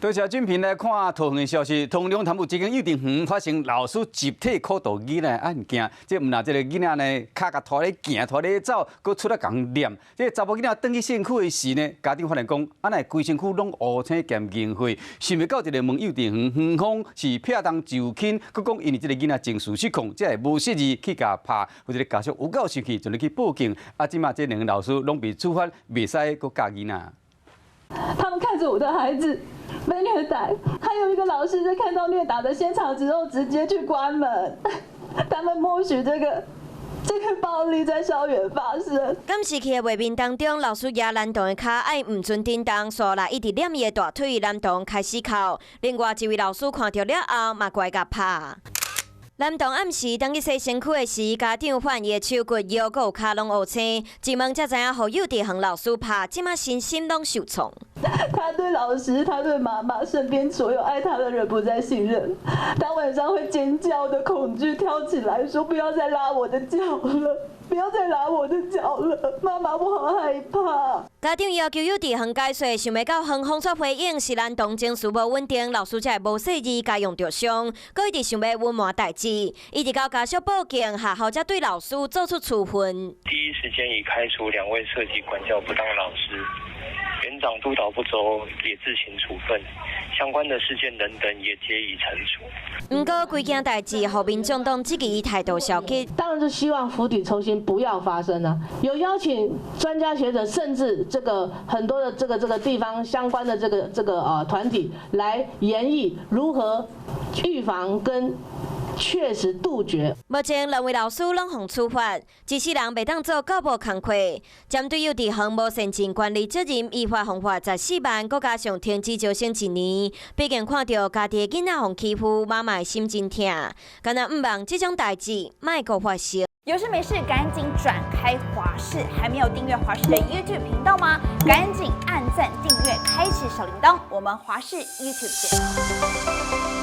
多謝俊平。來看桃園的消息，桃園潭有一間幼稚園發生老師集體苦毒囡仔案件，這毋但這个囡仔呢，跤共拖咧行，拖咧走，閣出來共念。這个查某囡仔轉去身軀的時呢，家長發現講，啊哪會規身軀攏烏青兼銀血，想袂到一个問幼稚園園方是避重就輕，閣講因為這个囡仔情緒失控，才會無適宜去共拍，予這个家屬有夠生氣，就入去報警。啊，這馬這兩个老師攏被處罰，袂使閣教囡仔。他們看着我的孩子被虐待，還有一個老師在看到虐打的現場之後，直接去關門。他們默許這個暴力在校園發生。監視器的畫面當中，老師舉男童的跤愛毋准振動，紲來一直捏伊的大腿，男童開始哭。另外一位老師看著了後，嘛過來共拍。男童暗時轉去洗身軀的時，家長發現伊的手骨腰閣有跤攏烏青，一問才知影，予幼稚園老師拍，這馬身心攏受創。他對老師，他對媽媽，身邊所有愛他的人不再信任。他晚上會尖叫的恐懼跳起來，說：“不要再拉我的腳了，不要再拉我的腳了，媽媽，我好害怕。” 家長要求幼稚園解說，想袂到園方卻回應是男童情緒無穩定，老師才會無細膩共用著傷，閣一直想欲隱瞞代誌，一直到家屬報警，學校才對老師做出處分。第一時間已開除兩位涉及管教不當老師，園長督導不周也自行處分，相關的事件等等也皆已懲處。毋過規件代誌，予民眾黨質疑態度消極。當然是希望釜底抽薪不要發生啊！有邀請專家學者，甚至這個很多的這個地方相關的這個團體來研議如何預防跟確實杜絕。目前兩位老師攏予處罰，一世人袂當做教務工課。針對幼稚園無善盡管理責任，依法予罰14萬，閣加上停止招生一年。畢竟看著家己的囡仔予欺負，媽媽的心真疼。敢若毋望這種代誌莫閣發生。有事沒事趕緊轉開華視，還沒有訂閱華視的 YouTube 頻道嗎？趕緊按讚訂閱，開啟小鈴鐺。我們華視 YouTube 見。